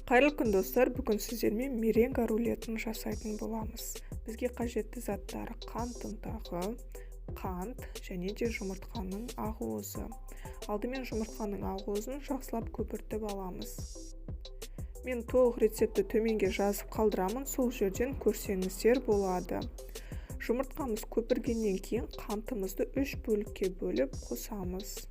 Қайырлы күн, достар! Бүгін сіздермен меренга рулетін жасайтын боламыз. Бізге қажетті заттар: қант ұнтағы, қант және де жұмыртқаның ақуызы. Алдымен жұмыртқаның ақуызын жақсылап көпіртіп аламыз. Мен толық рецептті төменге жазып қалдырамын, сол жерден көрсеңіздер болады. Жұмыртқамыз көпіргеннен кейін қантымызды 3 бөлікке бөліп қосамыз.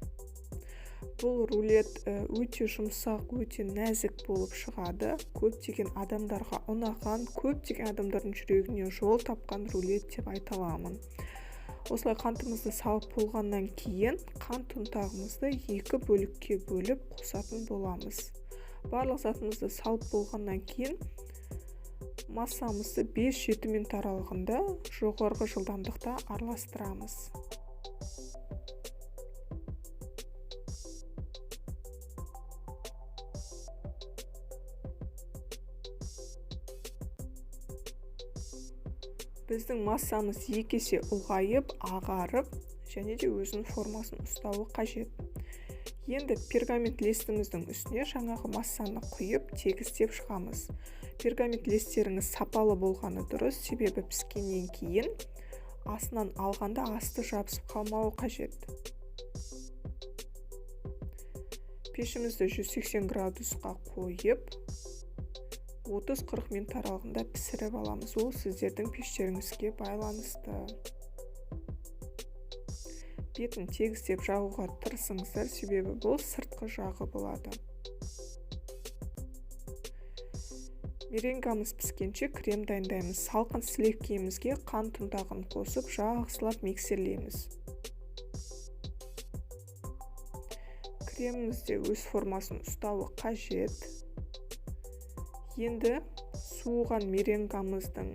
Бұл рулет өте жұмсақ, өте нәзік болып шығады. Көптеген адамдарға ұнаған, көптеген адамдардың жүрегіне жол тапқан рулет деп айта аламын. Осылай қантымызды салып болғаннан кейін қант ұнтағымызды 2 бөлікке бөліп қосатын боламыз. Барлық затымызды салып болғаннан кейін массамызды 5-7 минут аралығында жоғарғы жылдамдықта араластырамыз. Біздің массамыз 2 есе ұлғайып, ағарып және де өзінің формасын ұстауы қажет. Енді пергамент листіміздің үстіне жаңағы массаны құйып, тегістеп шығамыз. Пергамент листеріңіз сапалы болғаны дұрыс, себебі піскеннен кейін астынан алғанда асты жабысып қалмауы қажет. Пешімізді 180 градусқа қойып, 30-40 минут аралығында пісіріп аламыз. Ол сіздердің пештеріңізге байланысты. Бетін тегістеп жағуға тырысыңыздар, себебі бұл сыртқы жағы болады. Меренгамыз піскенше крем дайындаймыз. Салқын сілекейімізге қант ұнтағын қосып, жақсылап миксерлейміз. Креміміз де өз формасын ұстауы қажет. Енді суыған меренгамыздың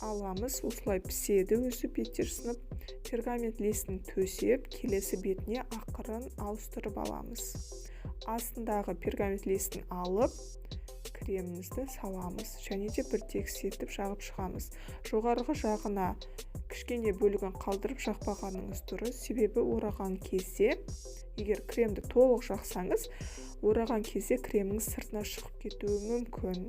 аламыз, осылай піседі өзі беттер сынып. Пергамент листін төсеп, келесі бетіне ақырын ауыстырып аламыз. Астындағы пергамент листін алып, кремімізді саламыз және де бір тегіс етіп жағып шығамыз. Жоғарғы жағына кішкене бөлігін қалдырып жақпағаныңыз дұрыс, себебі ораған кезде, егер кремді толық жақсаңыз, ораған кезде креміңіз сыртына шығып кетуі мүмкін.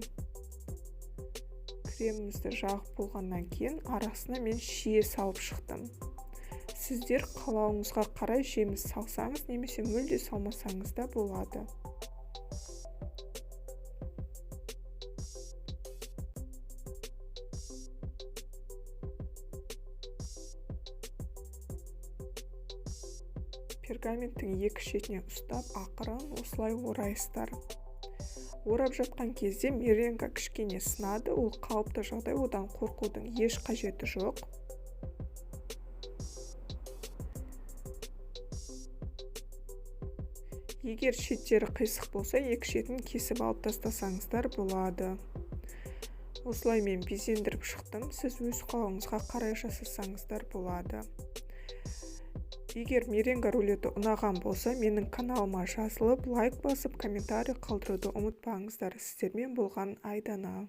Кремімізді жағып болғаннан кейін арасына мен шие салып шықтым. Сіздер қалауыңызға қарай жеміс салсаңыз немесе мүлде салмасаңыз да болады. Пергаменттің екі шетінен ұстап, ақырын осылай орайсыздар. Орап жатқан кезде меренга кішкене сынады, ол қалыпты жағдай, одан қорқудың еш қажеті жоқ. Егер шеттері қисық болса, екі шетін кесіп алып тастасаңыздар болады. Осылай мен безендіріп шықтым, сіз өз қалауыңызға қарай жасасаңыздар болады. Егер меренга рулеті ұнаған болса, менің каналыма жазылып, лайк басып, комментарий қалдыруды ұмытпаңыздар. Сіздермен болған Айдана.